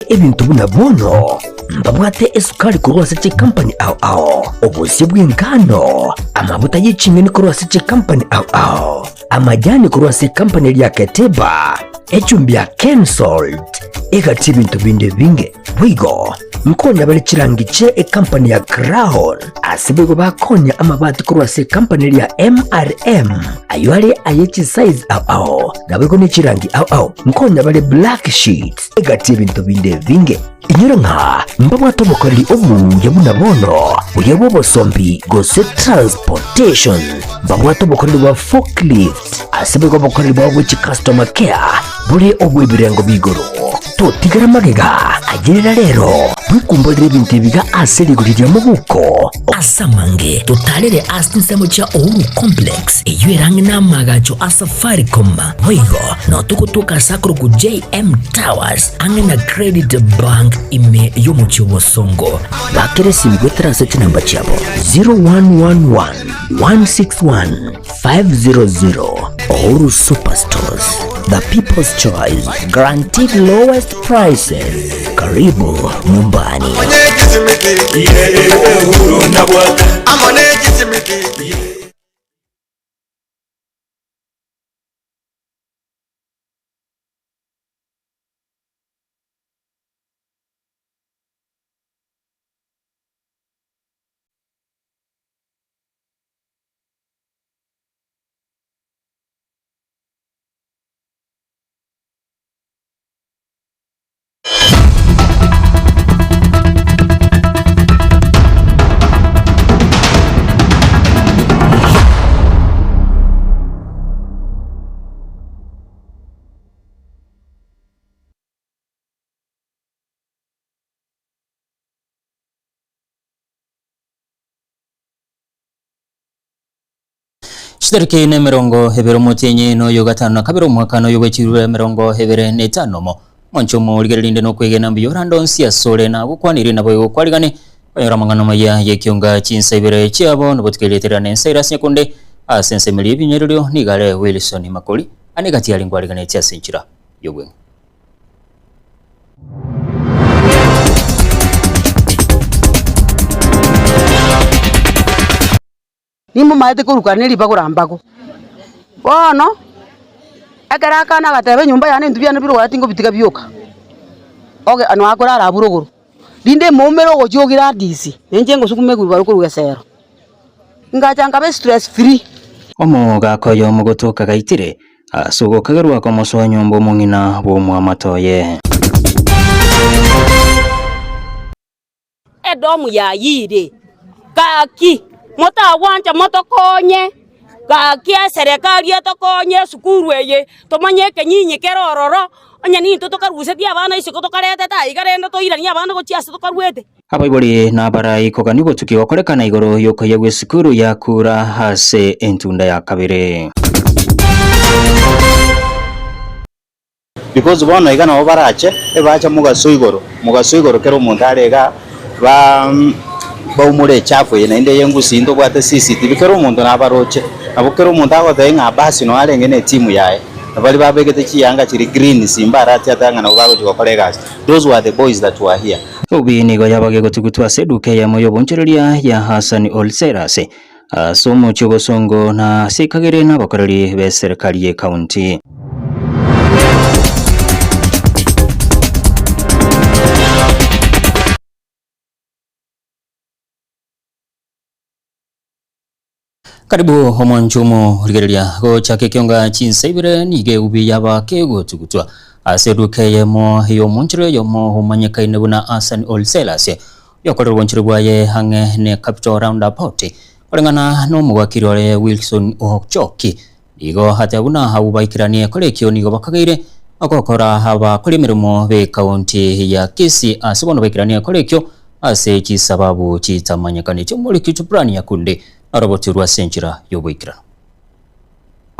ebinto buna bono, mbabwate esukari korwa ase chikampani ao ao, obosie bw'engano, amabuta ye ching'eni korwa ase chikampani ao ao, amajani korwa ase ekampani eria ya Keteba, echumbi ya Kensalt, egati ebinto binde ebinge. Boigo nkonya bare chirangi chie ekampani ya Crown, ase boigo bakonya amabati korwa ase ekampani eria ya MRM, ayio are aye chisize ao ao, naboigo ne chirangi ao ao. Nkonya bare black sheets, egati ebinto binde ebinge. Inyora ng'a mbabwate obokoreri obuya buna bono, boria bw'obosombi gose transportation. Mbabwate obokoreri bwa forklift, ase boigo obokoreri bwabo bwe chicustomer care bore obw'ebirengo b'igoro. Totigera magega, ayerera rero, bwekumborere ebinto ebiga ase rigori ria mobuko. Ase amange totarere ase chinsemo chia Uhuru Complex, eyio ere ang'e n'amaagacho a Safaricom. Boigo nao togotoka ase akorokwa JM Towers ang'e na Credit Bank ime y'omochie o Bosongo. Bakera esimi goetera ase chinamba chiabo 0111 161 500 Uhuru Superstores, the people's choice, guaranteed lowest prices. Karibu nyumbani. Chitariki nemerongo ebere omotienyi noyo gatano na kabere omwaka noyo bwe chiruru emerongo ebere na etano omo. Mwanche omorigereria rinde nokwegena mbuya orande onsi asore na gokwanire naboigo kwarigane konyora amang'ana amaya y'ekionga chinsa ibere chiabo nobotuko erieta riane Cyrus Nyakonde ase ensemo eria y'ebinyererio nigo are Wilson Makori ane gati aria nkwariganetie ase enchera y'obweng'u. Nimomaete korukana ne ribagura mbago. Bono, ekero akana agateba enyomba yane ebinto biane bire ororo tingobitiga bioka, oge nonya akorara abwo rogoro. Rinde emoumere ogochia o Gladys, ninche ngosukuma egurubaro korwa gesero. Ngacha nkaba stress free. Omogaka oyomo gotoka gaitire ase ogokagerwa komosoa nyomba omong'ina bw'omoamate oye. Edomu yayiire. Gaki, motagwancha motokonye, gaki eserekari etokonye esukuru eye, tomanye ekenyinyi kere ororo, onye nintwe tokarusetie abana isiko tokaretete aiga rende toiranie abana gochia ase tokaruete. Abaibori na abarai kogania obotuki gokorekana igoro y'okoyia gw'esukuru ya kura ase entunda ya kabere. Because bono iga nabo barache, ebacha mogaso igoro, mogaso igoro kera omonto are igaa, ba baumore echafu eye naende eye engusu ntobwate CCTV kera omonto nabaroche. Nabo kera omonto agoteba ng'a Abasi noo arenge ne etimu yaye, na baria babegete chiyanga chiria green simba arache atebe ng'a nabo bagochia gokora egasi. Those were the boys that were here. Eubi nigo yabaga egotugutwa ase eduka eyemo y'obonchoreria ya Hassan Wholesalers ase omochie obosongo na ase ekagere nabakoreri b'eserekari y'ecounty. Karibu omwancho omorigereria gochaka ekionga chinsa ibere nigo eubi yaba kegotugutwa ase eduka eyemo y'omonchero oyomo omanyekaine buna Hassan Wholesalers Yokorera obonchori bwaye ang'e ne Capital Roundabout, koreng'ana nomogwakiri ore Wilson Ochoki, nigo ateba buna abwo baikeranie kore ekio nigo bakageire ogokora abakori emeremo b'ecounty ya Kisii ase bono baikeranie kore ekio ase chisababu chitamanyekaneti. Omoriki Chuprani Nyakundi narobotirwe ase enchera y'oboikeranu.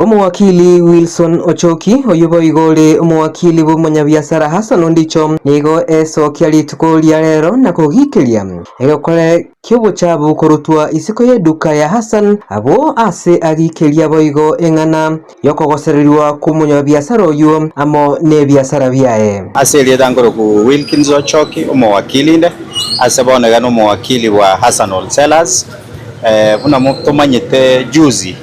Omowakili Wilson Ochoki, oyio boigo ore omowakili bw'omonyabiasara Hassan Ondicho, nigo esokia rituko ria rero na kogikeria egekore ki'obochabu korutwa isiko y'eduka ya Hassan abwo ase agikeria boigo eng'ana y'okogosererigwa kw'omonyabiasara oyio amo nebiasara biaye. Ase erieta nkorokwa Wilkins Ochoki, omowakili inde ase bono iga nomowakili bwa Hassan Wholesalers. Buna tomanyete juzi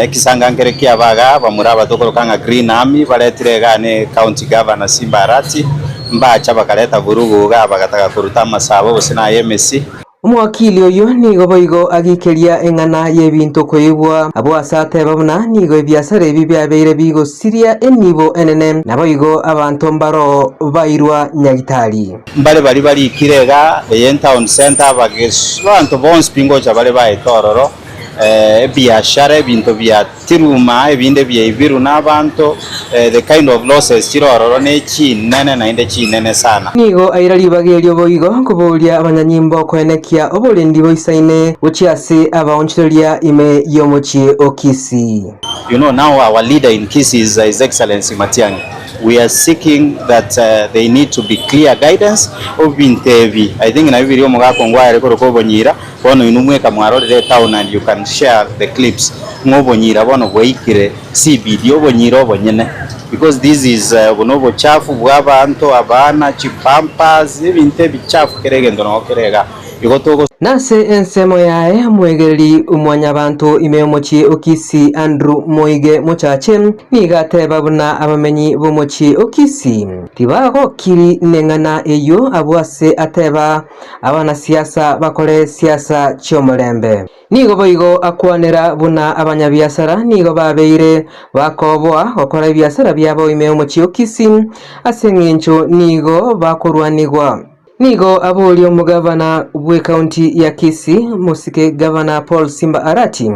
Ekisanka nkere kiaba igaa, bamura aba tokoroka ng'a Green Army baretire igaa ne County Governor Simba Arati, mbacha bakareta vurugu igaa bagataka koruta amasabo gose na aye emesi. Omowakili oyio nigo boigo agikeria eng'ana y'ebinto koigwa abwo ase ateba buna nigo ebiasara ebi biabeire bigosiria enibo enene, naboigo abanto mbaroo bairwa nyagitari. Mbare baria barikire igaa eye Town Centre abagesu abanto bonsi pi ngocha bare baete ororo. ebiashara, ebinto bia tiruma, ebinde biaibiru na abanto, the kind of losses chire ororo ne chinene naende chinene sana. Nigo aira ribaga erio boigo koboria abanyanyimbo koenekia oborendi boisaine gochia ase abaonchoreria ime y'omochie o Kisii. You know now our leader in Kisii is His Excellency Matiang'i. We are seeking that they need to be clear guidance obinto ebi I think nabio biria omogaka ongware korokwa obonyira Bono inwe mweka mwarorire etown and you can share the clips ng'a obonyira bono bwaikire CBD obonyira obonyene because this is obo na obochafu bwa abanto, abana, chipampers, ebinto ebichafu kera egento nogo kere igaa. Igo togo. Nase ensemo yaye omoegereri omwanyabanto ime y'omochie o Kisii Andrew Moige Mochache nigo ateba buna abamenyi b'omochie o Kisii tibagokiri neng'ana eyio abwo ase ateba Abanasiasa bakore siasa chi'omorembe. Nigo boigo akwanera buna abanyabiasara nigo babeire bakoboa gokora ebiasara biabo ime y'omochie o Kisii ase engencho nigo bakorwanigwa. Nigo aboria omogavana bw'ekaunti ya Kisii mosike Gavana Paul Simba Arati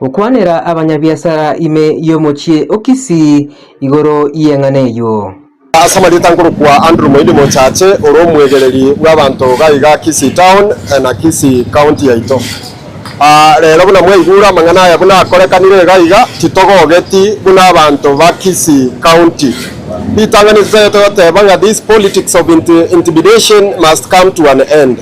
gokwanera abanyabiasara ime y'omochie o Kisii igoro y'eng'ana eyio. Ase amarieta nkorokwa Andrew Moindi Mochache, ore omwegereri bw'abanto gaiga Kisii Town na Kisii County yaito. Rero buna mwaigure amang'ana aya buna akorekanire iga iga, titogogeti buna abanto ba Kisii County. Ritang'ani totaete goteba ng'a this politics of intimidation must come to an end.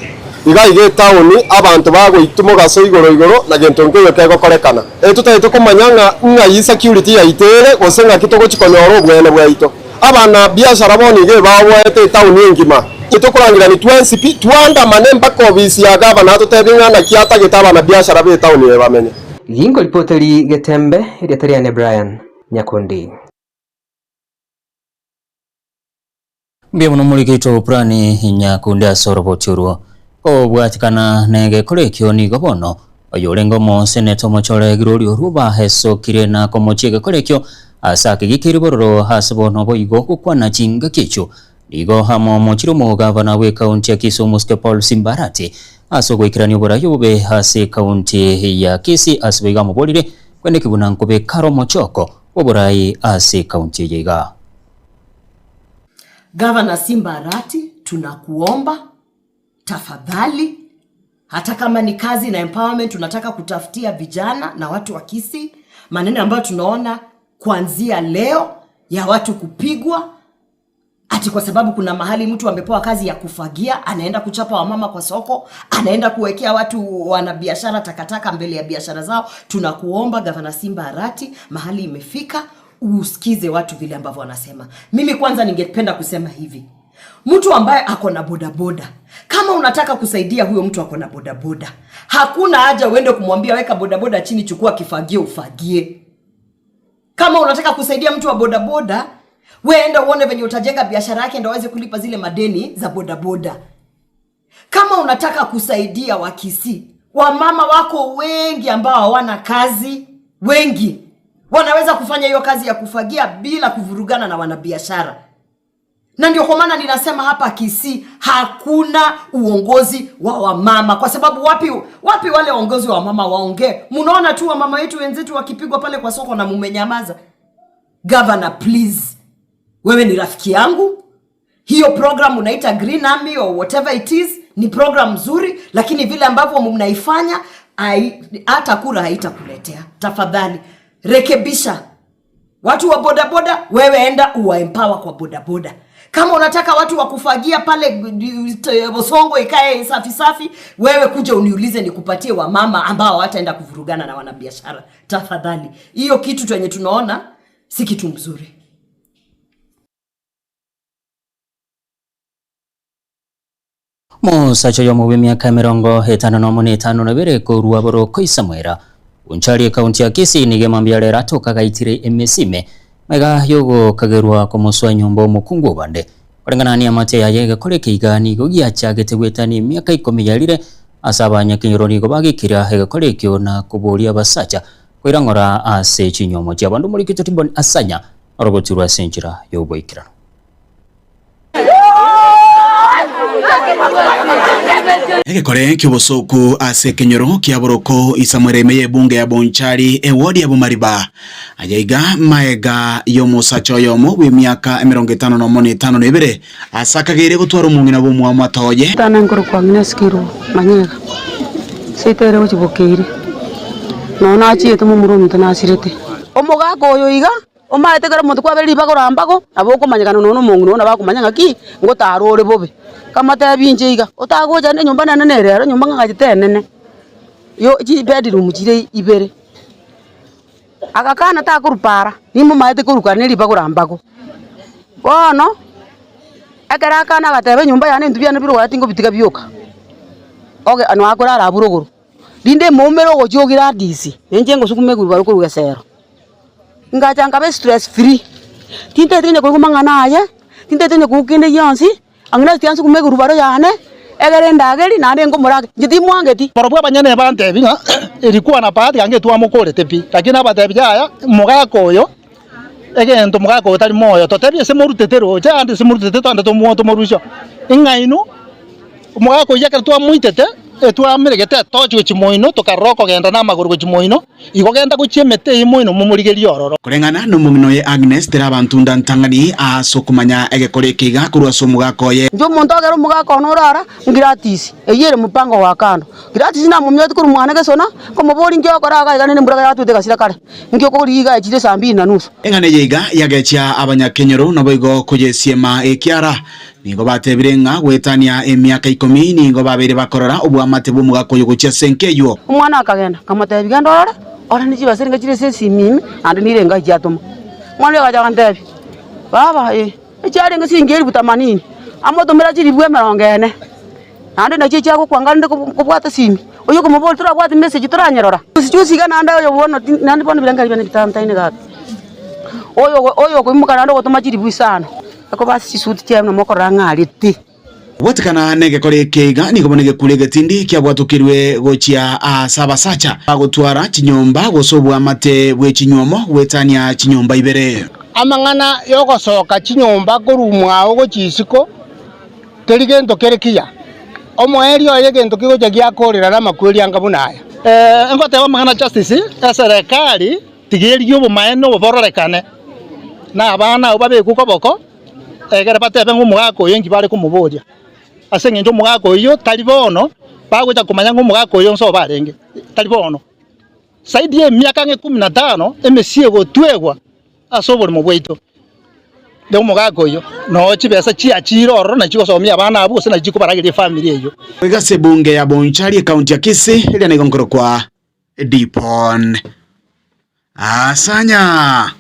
Iga iga etown abanto bagoitwa mogaso igoro igoro na gento nkeiyo kegokorekana. Totaete komanya ng'a ng'ai security yaito ere gose ng'aki togochi konyora obwene bwaito. Abana biashara bono iga ebaoboete etown engima. Tokorangerani twensi pi twandamane mpaka ofisi ya gavana atotebie ng'a naki atagete abana biashara be etown eye bamenye. Ginkoripoteri Getembe, erieta riane Brian Nyakundi. Mbuya mono morikeito Brian Nyakundi ase oroboti orwo. Kobwatikana negekora ekio nigo bono oyorenge omoseneta omochore Gloria Oruba esokire na komochia egekora ekio ase akegikeire bororo ase bono boigo gokwana chingaki echio nigo amo omochire omogavana bw'ekaunti ya Kisii Omosike Paul Simbarati ase ogoikerania oborai obobe ase ekaunti ya Kisii ase boigo amoborire kweneki buna nkobeka are omochoko bw'oborai ase ekaunti eye iga. Gavana Simba Arati tunakuomba tafadhali, hata kama ni kazi na empowerment tunataka kutafutia vijana na watu wa Kisii, maneno ambayo tunaona kuanzia leo ya watu kupigwa ati kwa sababu kuna mahali mtu amepewa kazi ya kufagia, anaenda kuchapa wamama kwa soko, anaenda kuwekea watu wanabiashara takataka mbele ya biashara zao. Tunakuomba Gavana Simba Arati, mahali imefika, usikize watu vile ambavyo wanasema. Mimi kwanza ningependa kusema hivi, mtu ambaye ako na bodaboda, kama unataka kusaidia huyo mtu ako na bodaboda, hakuna haja uende kumwambia weka bodaboda chini, chukua kifagio ufagie. Kama unataka kusaidia mtu wa bodaboda, we enda uone venye utajenga biashara yake ndo aweze kulipa zile madeni za bodaboda. Kama unataka kusaidia Wakisii, wamama wako wengi ambao hawana kazi, wengi wanaweza kufanya hiyo kazi ya kufagia bila kuvurugana na wanabiashara. Na ndio kwa maana ninasema hapa Kisii hakuna uongozi wa wamama, kwa sababu wapi wapi wale waongozi wa wamama waongee? Mnaona tu wamama wetu wenzetu wakipigwa pale kwa soko na mumenyamaza. Governor, please, wewe ni rafiki yangu. Hiyo program unaita Green Army or whatever it is ni program nzuri, lakini vile ambavyo mnaifanya hata kura haitakuletea. Tafadhali rekebisha. Watu wa bodaboda, wewe enda uwa empower kwa bodaboda. Kama unataka watu wa kufagia pale Bosongo ikae safi safi, wewe kuja uniulize nikupatie wamama ambao hawataenda kuvurugana na wanabiashara. Tafadhali, hiyo kitu chenye tunaona si kitu mzuri. Omosacha oyomo bw'emiaka emerongo etano nomo na etano na ebere korwa boroko Isamwera, Bonchari ekaunti ya Kisii nigo emambia rero atoka gaitire emesime magega y'ogokagerwa komosoa nyomba omokungu obande. Koreng'ana neamate yaye egekora eke iga nigo giachagete goetania emiaka ikomi yarire ase abanyakenyoro nigo bagikira egekora ekio na koboria abasacha koirang'ora ase chinyomo chiabo. Ande omorikito Tibon Asanya orogotirwe ase enchera y'oboikeranu. Egekore ki'obosooku ase ekenyoro kia Boroko Isamwera ime y'ebunge ya Bonchari ewodi ya Bomariba. Aya iga maega y'omosacha oyomo bw'emiaka 51 na etano na ebere ase akageire gotwara omong'ina bw'omoamate oye. Tana nkorokwa ng'ina Sikiru Manyega, seito ere gochia Bokeire, nonya nachiete momura ominto nasirete. Omogaka oyo iga Omaete kera omonto kwabere ribaga orambago, nabo okomanyekana nonya nomong'ina oo nabo akomanya ng'aki, ngotara ore bobe. Nkamotebi inche iga, otagocha ande enyomba nene nere ero enyomba ng'agachete enene, yo chibedroom chire ibere. Agakana takorwa para, nimomaete korwa kare ne ribaga orambago. Bono, ekero akana agateba enyomba yane ebinto biane bire tingobitiga bioka, oge nonya akorara abwo rogoro. Rinde emoumere ogochia o Gladys, na inche ngosukuma egurubaro korwa gesero. Ngacha nkaba estress free, tintagete onye koigwa mang'ana aye, tintagete onye koigwa kende gionsi, ang'e tiga nsukume egurubaro yane, egere endageri naende nkomorage, inche timwangeti. Barobwo abanyene bantebia ng'a erikwana bahati gange twamokorete pi, lakini nabatebia yaya, omogaka oyo, egento omogaka oyo tari moyo, totebie ase morutete roche ande ase morutete togende tomoe tomorusie oo, ing'a inwe. Omogaka oyio ekero twamoitete, etwameregete etochi gochia moino, tokarora okogenda namagoro gochia moino, igo genda gochia emete eye moino momorigerie ororo. Koreng'ana nomong'ina oye Agnes, tera abanto nda ntang'ani ase okomanya egekora eke iga korwa ase omogaka oye. Inche omonto ogere omogaka one orara, Gladys, eyio ere mopango wa kando. Gladys namominyeti korwa mwane gesona, nkomoboria inki ogokora iga iga nende embura yatwete egasira kare, inki okorigia iga echire saa mbili na nusu. Eng'ana eye iga yagechia abanyakenyoro naboigo koyesiema ekiara. Nigo batebire ng'a goetania emiaka ikomi nigo babeire bakorora oboamate bw'omogaka oyo gochia ase enka eyio. Omwana akagenda, akamotebia, Genda orore, ore ne chibesa ringa chire ase esimi ime, naende nire enga chiatoma. Omwana oyo agacha agantebia, Baba eh, echiarenge siringi elifu themanini, amotomera chilifu emerongo ene, naende nachio chiagokwanga rende kobwata esimi. Oyio okomoboria torabwati message toranyerora. Juzi juzi iga naende oyo bono naende bono ebirengererio biane bitantaine gaki. Oyo oyo okoimoka naende ogotoma chilifu isano. Akoba ase chisuti chiaye buna mokorora ng'a arete. Gwatikana negekora eke iga nigo bono egekuro egetindi kiabwatokirwe gochia aase abasacha bagotwara chinyomba gose oboamate bwe chinywomo goetania chinyomba ibere. Amang'ana y'ogosoka chinyomba korwa mwao gochia isiko teri gento kere kiya. Omoerio oye egento kegocha giakoorera namakweri anga buna aya. Ngoteba amang'ana Justice, eserekari Tiga erigie obomaene obo bororekane, na abana abwo babekwe koboko, egere batebe ng'a omogaka oyo inki bare komoboria. Ase engencho omogaka oyio tari bono, bagocha komanya ng'a omogaka oyo nsobo arenge, tari bono. Zaidi ya emiaka ang'e kumi na tano, emesie egotwegwa ase oboremo bwaito, na omogaka oyio noo chibesa chiachire ororo nachi gosomia abana abwo gose nachi chikobarageria efamiri eyio. Goika ase ebunge ya Bonchari ekaunti ya Kisii eria nigo nkorokwa Dipon Asanya.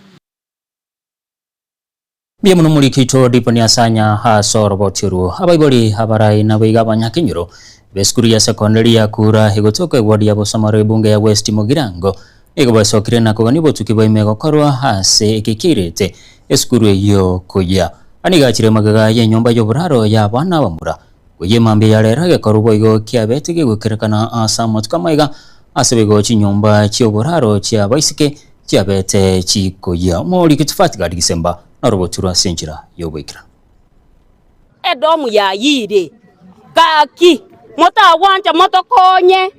Mbuya mono moriki oito Dipon Asanya ase oroboti orwo. Abaibori, abarai nabo iga abanyakenyoro b'esukuru ya sekondari ya Kura egotoka eward ya Bosomoro ebunge ya West Mugirango nigo basokire na kogania obotuki bwa ime gokorwa ase eke kiairete esukuru eyio koyia. Aya nigo achire magega y'enyomba y'oboraro y'abana abamura Goyia mambia ya rero egekorwa boigo kiabete gegoikerekana ase amatuko amaiga, ase boigo chinyomba chi'oboraro chi'abaiseke chiabete chikoyia. Omoriki Tifati Gadi Gisemba norogoturwa ase enchera y'oboikeranu. Edomu yayiire, gaki motagwancha motokonye,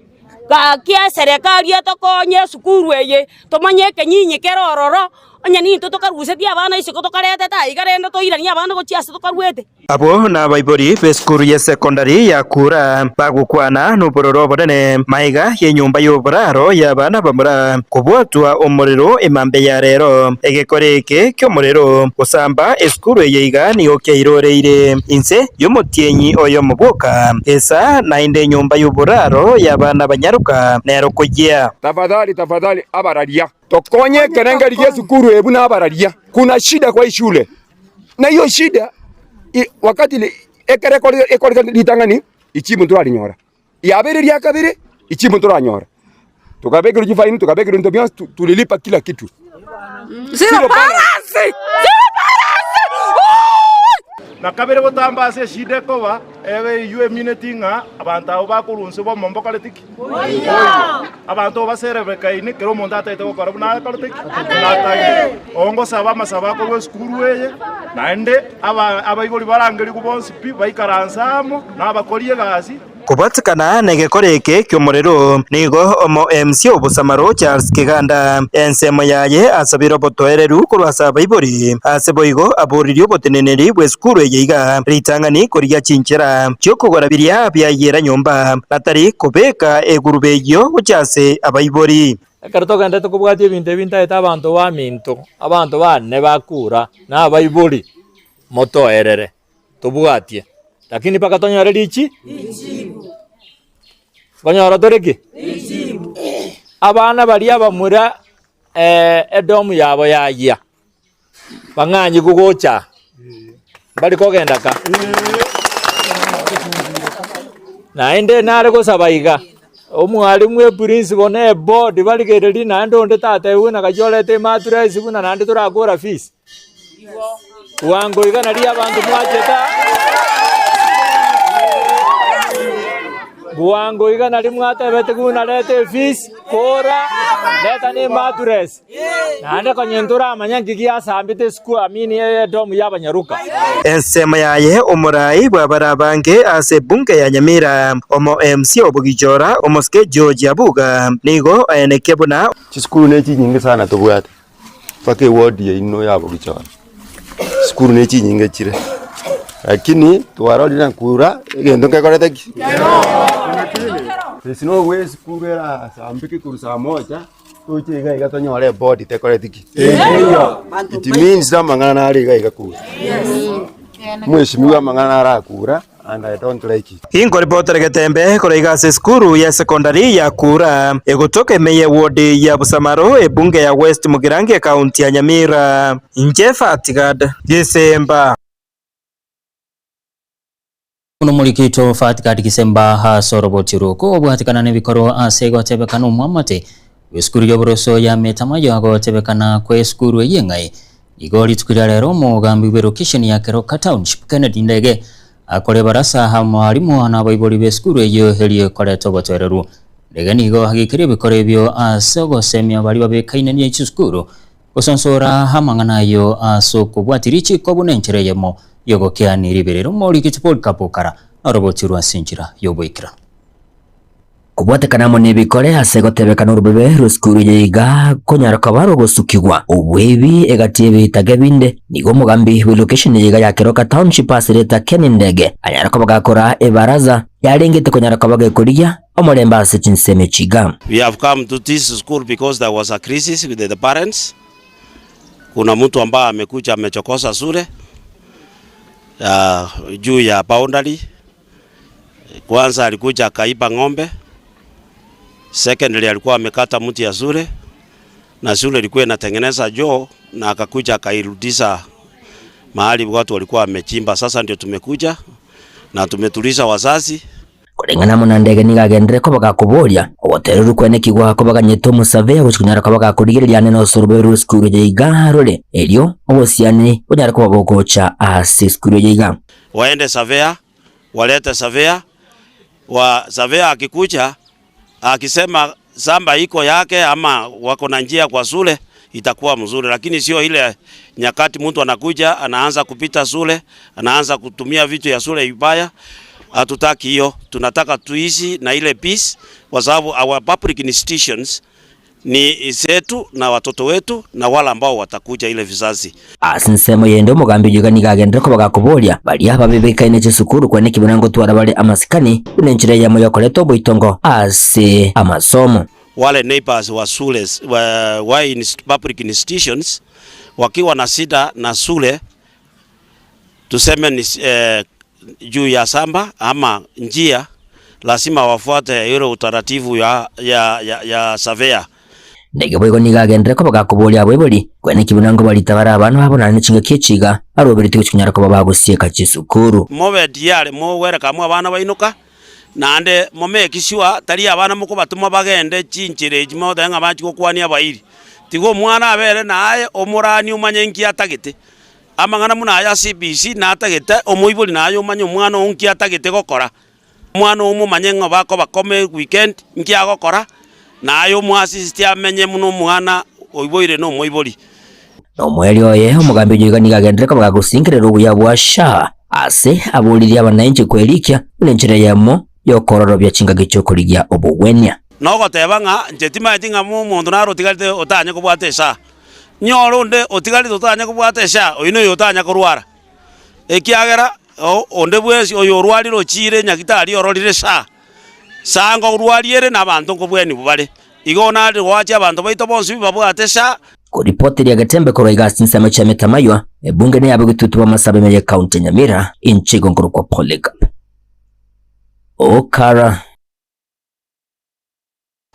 gaki eserekari etokonye esukuru eye, tomanye ekenyinyi kere ororo. Onye nintwe tokarusetie abana isiko tokaretete aiga rende toiranie abana gochia ase tokaruete. Abwo nabaibori b'esukuru y'esekondari ya Kura bagokwana nobororo obonene magega y'enyomba y'oboraro y'abana bamura kobwatwa omorero emambia ya rero. Egekore eke ki'omorero gosamba esukuru eye iga nigo kiairoreire inse y'omotienyi oyomo bwoka, esa naende enyomba y'oboraro y'abana banyaroka nero koyia. Tafadhali tafadhali abararia tokonye ekerengeri gi'esukuru eye buna abararia kuna shida kwa ishule na hiyo shida wakati ekero ekoreka ritang'ani ichibu ntorarinyora, yabeire ria kabere ichibu ntoranyora, tokabekerwa chifaini tokabekerwa ebinto bionsi tulilipa kila kitu. Zero balance! Zero balance! Na kabere gotamba ase eshida ekoba, ebe eyio emineti ng'a abanto abwo bakorwa inse bomo mbokoreti ki? Mboiyo. Abanto baserebekaine, kera omonto atagete gokora buna akorete ki? Buna atagete. Oo ngosaba amasabo akorwa esukuru eye, naende aba abaibori barangerigwe bonsi pi, baikaranse amo, na abakori egasi. Kobwatekana negekore eke ki'omorero, nigo omo MC o Bosamaro Charles Kiganda ensemo yaye asabire obotoereru korwa ase abaibori, ase boigo aboririe oboteneneri bw'esukuru eye iga ritang'ani korigia chinchera chi'okogora biria biayera nyomba na tari kobeka egurube eyio gochia ase abaibori. Ekero togenderete kobwatia ebinto ebi ntaete abanto baminto, abanto bane bakura, na abaibori, motoerere. Tobwatie, lakini mpaka tonyore richi Konyora tore ki? Abana baria abamura edomu yabo yayia, bang'anyi gogocha, mbari kogenda ka. Naende nare gosaba iga, omwalimu eprinciple na eboard barigererie naende onde tatebiwe buna gachia orete ematuresi buna naende torakora fees. Bwango iga nario abanto mwachete aa. Bwango iga nario mwatebete buna reta efees, kora, reta na ematuresi. Naende konye ntoramanya nki giasambete esukuru I mean edomu ya abanyaruka. Ensemo yaye omorai bw'abare abange ase ebunge ya Nyamira, omo MC Obogichora, omosike George Abuga, nigo aenekia buna. Chisukuru ne chinyinge sana tobwate. Mpaka eward yaino ya Bogichora, chisukuru ne chinyinge chire, lakini twarorire na kura egento nkekorete ki? Ase nobwo esukuru erasambeke korwa saa moja toche iga iga tonyore ebodi tekoreti ki? Teiyo. It means amang'ana nare iga iga kura. Mweshimiwa amang'ana nare akura. And I don't like it. Inkoripotera getembe korwa iga ase esukuru ya sekondari ya Kura, egotoka ime y'ewodi ya Busamaro, ebunge ya West Mugirango ekaunti ya Nyamira. Inche Fatgad Gisemba. Buna omorikito Fatgad Gisemba ase oroboti rw'oko obwatekana nebikorwa ase gotebekana omwamate bw'esukuru y'oboroso ya Metamayo agotebekana kw'esukuru eyio eng'ai Igo rituko ria rero omogambi bw'elokesheni ya Keroka Township Kennedy Ndege akore ebarasa amo arimwa nabaibori b'esukuru eyio erio ekoreta obotoereru. Ndege nigo agekeire ebikoro ebio ase ogosemia baria babekainenie chisukuru gosonsora amang'ana ayio ase okobwatia richiko buna enchera eyemo y'ogokeania riberera omorikiti Polycarp Okara noroboti rwa ase enchera y'oboikeranu. Kobwatekana amo nebikore ase gotebekana orobebe rw'esukuru eye iga konyara koba rogosukigwa oboibi egati y'ebitage binde. Nigo omogambi bw'elocation eye iga ya Keroka Township ase rieta Ken Ndege anyare koba gakora ebaraza yarengete konyara koba gekorigia omorembe ase chinsemo echi iga. We have come to this school because there was a crisis with the parents. Kuna mtu ambaye amekuja amechokoza shule juu ya boundary. Kwanza alikuja akaiba ng'ombe, secondly alikuwa amekata mti ya shule na shule ilikuwa inatengeneza choo na akakuja akairudisha mahali watu walikuwa wamechimba. Sasa ndio tumekuja na tumetuliza wazazi. Koreng'ana amo na ndege nigo agenderere koba gakoboria ogotererwa kwenekigwa kobaganyete omosabe gochia konyara koba gakorigereria ane nose orobebe rw'esukuru eye iga rore erio obosiani bonyare koba bogocha ase esukuru eye iga. Waende surveyor walete surveyor wa surveyor akikuja akisema shamba iko yake ama wako na njia kwa shule itakuwa mzuri, lakini sio ile nyakati mtu anakuja anaanza kupita shule anaanza kutumia vitu ya shule vibaya. Hatutaki hiyo, tunataka tuishi na ile peace, kwa sababu our public institutions Ni zetu na watoto wetu na wale ambao watakuja ile vizazi. Ase ensemo yende omogambi oyio iga nigo agenderere koba gakoboria baria babebekaine chisukuru kwane ekebuna ngotwara bare amasikani buna enchera eyemo yokoreta oboitongo ase amasomo. Wale neighbors wa shule wa public institutions wakiwa na shida na shule tuseme ni juu ya shamba ama njia lazima wafuate ile utaratibu ya, ya, ya, ya surveyor. Nigo boigo nigo agenderere koba gakoboria abaibori kwene ki buna ngobarita bare abana babo naende chingaki echi iga aroberetie gochia konyara koba bagosieka chisukuru. Mobe tiyari mogwereka amo abana baino ka, naende momake sure tari abana mokobatoma bagende chinchera echi mogoteba ng'a bachia gokwania abairi. Tiga omwana abere naye omorani omanye nki atagete. Amang'ana buna aya CBC natagete omoibori naye omanye omwana oo nki atagete gokora. Omwana oo omomanye ng'a bakoba kome weekend nki agokora, naye omoassist amenye buna omwana oiboire na omoibori. Na omoerio oye omogambi oyio iga nigo agenderere koba gagosinkerera obuya bwa SHA ase aboririe abananchi kwerikia buna enchera eyemo y'okororobia chingaki chi'okorigia obogwenia. Nogoteba ng'a inche timanyeti ng'a omonto naro otigarete otanye kobwata esaa. Nyore onde otigarete otanye kobwata esaa, oyio noyo otanya korwara, ekiagera onde bwensi oyo orwarire ochiire nyagitari ororire esaa, saa nkorwaria ere na abanto nkobweniwa bare. Igo nare goachia abanto baito bonsi babwate esaa. Koripoteria Getembe korwa iga ase chinsemo chia Metamaywa, ebunge neyabo egetutu b'amasabo ime ye county ya Nyamira, inche igo nkorokwa Polycarp Okara.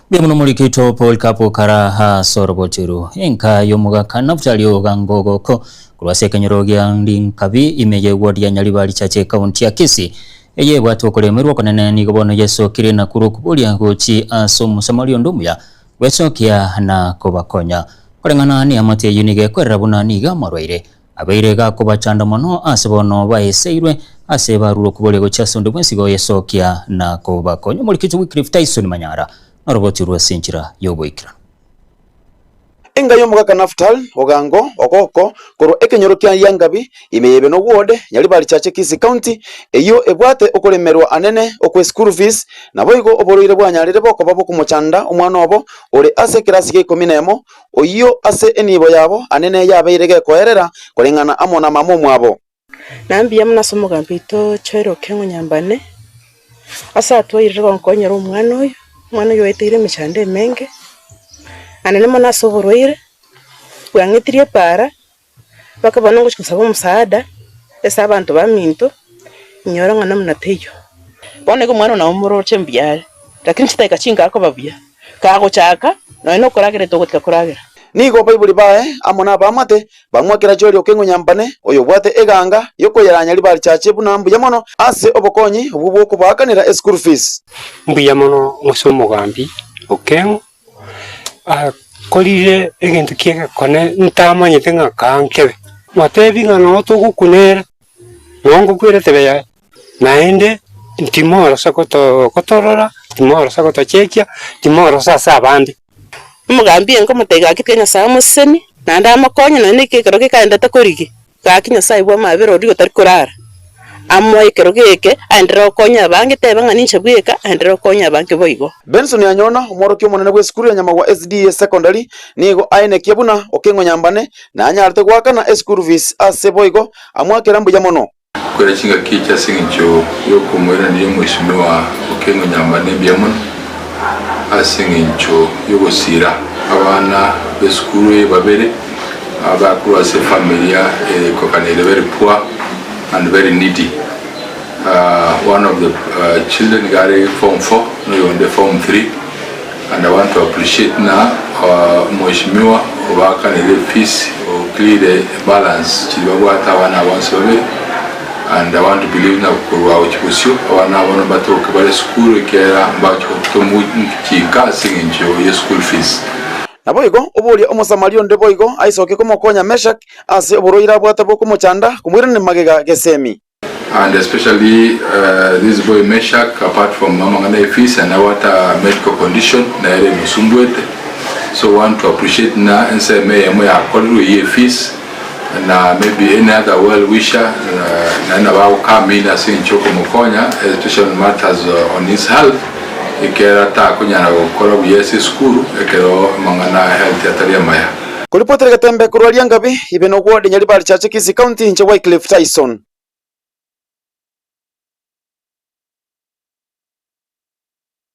Mbuya mono morikito Paul Kapo kara ase orogoteru enka y'omogaka Naftali Ogango Ogoko korwa ase ekenyoro gia Rinkabi ime ye ward ya Nyaribari Chache ekaunti ya Kisii eye ebwate okoremerwa okonene nigo bono yesokire na korwa okoboria gochi ase omosamari onde omuya gwesokia na kobakonya koreng'ana neamate eyio nigo ekwerera buna nigo amarwaire Abeire gakobachanda mono ase bono baeseirwe ase barure okoboria gochia ase onde bwensi goyesokia na kobakonya. Omorikiti Wycliffe Tyson Manyara noroboti rwe ase enchera y'oboikeranu. Enga y'omogaka Naftal, Ogango, Ogoko, korwa ekenyoro kia Yangabi, ime y'Ebeno Ward, Nyaribari Chache Kisii County, eyio ebwate okoremerwa anene okwe school fees, naboigo oborwaire bwanyarire bokoba bokomochanda omwana obo ore ase ekerasi gia ikomi nemo, Oyio ase enibo yabo anene yabeire gekoerera koreng'ana amo na mama omwabo. Na mbuya mono ase omogambi oito Joel Okengo Nyambane, ase atwairire gonkonyera omwana oyo, omwana oyo oeteire emechando emenge, anene mono ase oborwaire, bwang'etirie epaara, mpaka bono ngochia kosaba omosaada, ase abanto baminto, inyore ng'a namna teiyo. Bono iga omwana oyo nabo moroche mbuya are, lakini chidakika chinke akoba buya, kagochaka, nonye na okoragera togotiga koragera. Nigo baibori baye amo nabaamate bamwakera Joeli okeng'unyambane, oyobwate eganga y'okoyeranya ribarichache buna mbuya mono ase obokonyi obwo bw'okobaakanera eschool fees. Mbuya mono ase omogambi Okeng'u, Akorire egento ki'egekone ntamanyete ng'a kaa nkebe. Mwatebi ng'a noo togokuna ere, noo ngokwera etebe yaye, naende timorosa gotorora, timorosa gotochekia, timorosa ase abande. Omogambi enka omotebia gaki tiga Nyasae amosesenie, naende amokonye nonya na ekero gekaendete korigia, gaki Nyasae bw'amabera oria otari korara, amoe ekero geke aenderere gokonya abange teba ng'a ninche bweka, aenderere gokonya abange boigo. Benson Anyona, omworokia omonene bw'esukuru ya Nyamagwa SDA Secondary, nigo aenekia buna Okeng'o Nyambane nanyarete goakana eschool fees ase boigo amwakera mbuya mono. Kwera chingaki echi ase engencho y'okomoiraneria omwesimwa Okeng'o Nyambane mbuya mono ase engencho y'ogosiira abana b'esukuru eye babere abakorwa ase efamilia ekokanire very poor and very needy. One of the children iga are form four na oyonde form three and I want to appreciate ng'a omweshimiwa obaakanire efees o clear balance chiria babwate abana aba bonsi babere and I want to believe ng'a korwa gochia bosio abana aba bono mbatoke bare sukuru ekiagera mbagochia gotomochika ase eng'encho ye school fees. Naboigo oborie Omosamaria onde boigo aisoke komokonya Meshaki ase oborwaire abwate bokomochanda, komoirania magega gesemi. And especially this boy Meshack apart from amang'ana ye fees and what a medical condition nere emosumbuete so want to appreciate na ensemo eyemo yakorirwe eye fees na maybe any other well wisher naende nabo ago come in ase eng'encho yokomokonya especially on matters on his health. Ekiagera takonyara gokora buya ase esukuru ekero amang'ana a health atari amaya. Koripotera egetembe korwa Riangabi, Ibe nogwo Nyaribari Chache Kisii County, inche Wycliffe Tyson.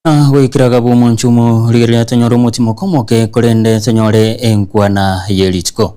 Na goikera gabu omonchumo, rigereria tonyore omotimoko omoke, korende tonyore enkwana ye rituko.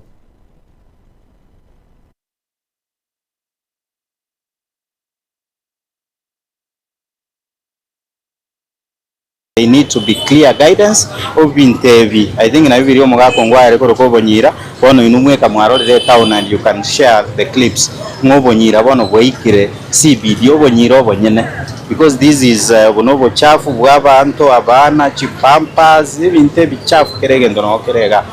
They need to be clear guidance obinto ebi I think nabio biria omogaka ongo are koroka obonyira bono inwe mweka mwarorire etown and you can share the clips ng'a obonyira bono bwaikire CBD obonyira obonyene because this is obo na obochafu bwa abanto abana chipampers ebinto ebichafu kera egento noo kere igaa.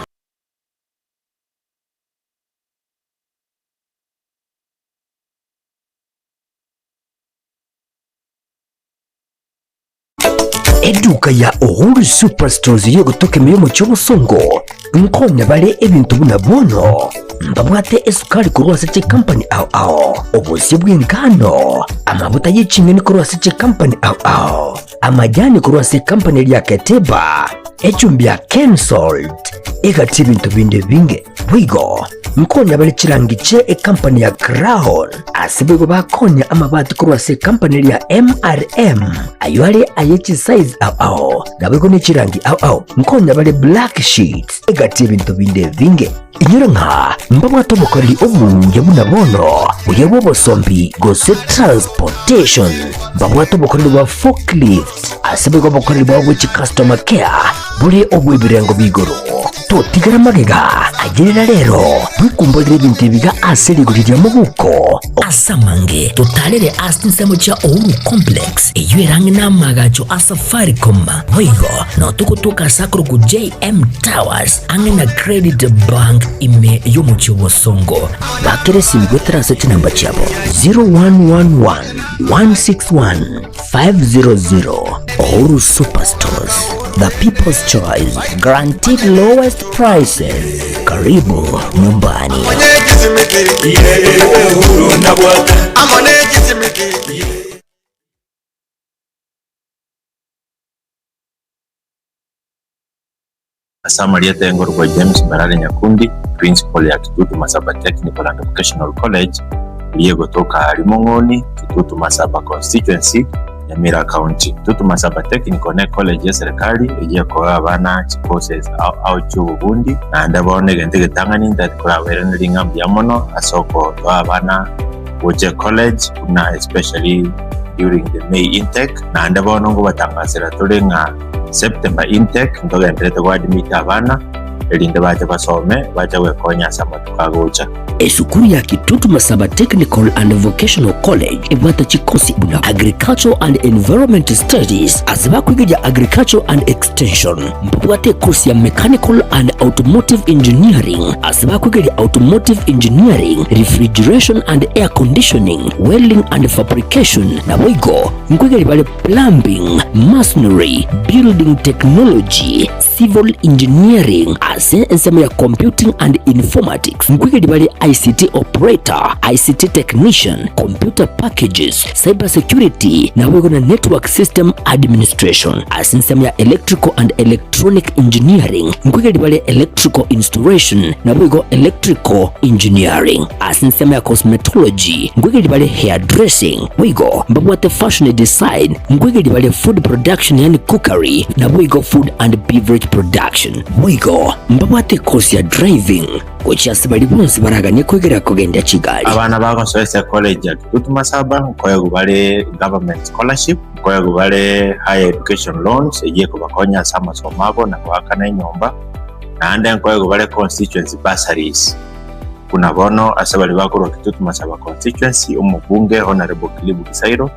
Eduka ya Uhuru Superstores y'ogotoka ime y'omochie obosongo nkonya bare ebinto buna bono mbabwate esukari korwa ase chikampani ao ao, obosie bw'engano, amabuta ye ching'eni korwa ase chikampani ao ao, amajani korwa ase ekampani eria ya Keteba, echumbi ya Kensalt, egati ebinto binde ebinge. Boigo nkonya bare chirangi chie ekampani ya Crown, ase boigo bakonya amabati korwa ase ekampani eria ya MRM, ayio are aye chisize ao ao, naboigo ne chirangi ao ao. Nkonya bare black sheets, egati ebinto binde ebinge. Inyora ng'a mbabwate obokoreri obuya buna bono, buya bw'obosombi gose transportation. Mbabwate obokoreri bwa forklift, ase boigo obokoreri bwabo bwe chicustomer care bore obw'ebirengo b'igoro. Totigera magega, ayerera rero, bwekumborere ebinto ebiga ase rigori ria mobuko. Ase amange, totarere ase chinsemo chia Uhuru Complex, eyio ere ang'e n'amaagacho a Safaricom. Boigo, nao togotoka ase akorokwa JM Towers, ang'e na Credit Bank ime y'omochie o Bosongo. Bakera esimi goetera ase chinamba chiabo 0111 161 500 Uhuru Superstores, the people's choice, guaranteed lowest prices. Karibu nyumbani. Ase amarieta engorokwa James Mbarare Nyakundi, Principal ya Kitutu Masaba Technical and Vocational College eria egotoka aaria Mong'oni, Kitutu Masaba Constituency, Nyamira County. Kitutu Masaba Technical ne college ye serikali eyio ekoa abana chicourses ao ao chi'obobundi naende bono egento egetang'ani ntagete korabairanerie ng'a mbuya mono ase okotoa abana gocha ecollege buna especially during the May intake naende bono nkobatangasera tore ng'a September intake ntogenderete goadmit abana erinde bache basome bache gwekonya ase amatuko agocha. Esukuru ya Kitutu Masaba Technical and Vocational College ebwate chikosi buna Agricultural and Environment Studies ase bakwegeria Agriculture and Extension. Mbabwate ekosi ya Mechanical and Automotive Engineering ase bakwegeria Automotive Engineering, Refrigeration and Air Conditioning, Welding and Fabrication naboigo nkwegeria bare Plumbing, Masonry, Building Technology, Civil Engineering ase ensemo ya Computing and Informatics nkwegeri bare ICT Operator, ICT Technician, Computer Packages, Cyber Security naboigo na Network System Administration. Ase ensemo ya Electrical and Electronic Engineering nkwegeri bare Electrical Installation naboigo Electrical Engineering. Ase ensemo ya Cosmetology nkwegeri bare Hairdressing Boigo mbabwate fashion design, nkwegeria bare food production yaani cookery, naboigo food and beverage production. Boigo mbabwate course ya driving gochia ase baria bonsi baraganie kwegerera kogendia chigari. Abana bagosoa ase ecollege ya Kitutu Masaba nkoegwa bare government scholarship, nkoegwa bare higher education loans eyio ekobakonya ase amasomo abo na goakana enyomba, naende nkoegwa bare constituency bursaries. Buna bono ase baria bakorwa Kitutu Masaba Constituency, omobunge Honourable Kilibu Gisairo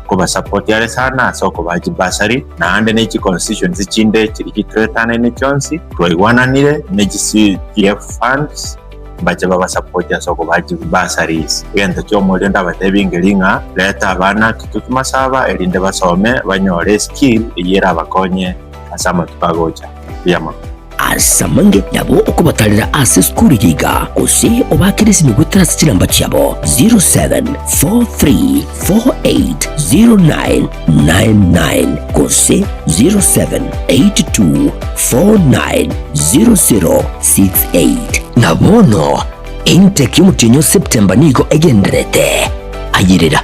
nkobasapoti are sana ase okobaa chibursary, naende ne chiconstituency chinde chiria chitoetanaine chionsi twaigwananire ne chi CDF funds mbache babasapoti ase okobaa chibursaries. Egento kiomoerio ndabatebie nkeri ng'a reta abana Kitutu Masaba erinde basome banyore eskill eyio erabakonye ase amatuko agocha. Mbuya mono. Ase amange nabo okobatarera ase esukuru eye iga, gose obaakere esimi goetera ase chinamba chiabo 07434809 99 gose 0782 490068. Na bono intake y'omotienyi o September nigo egendererete. Ayerera.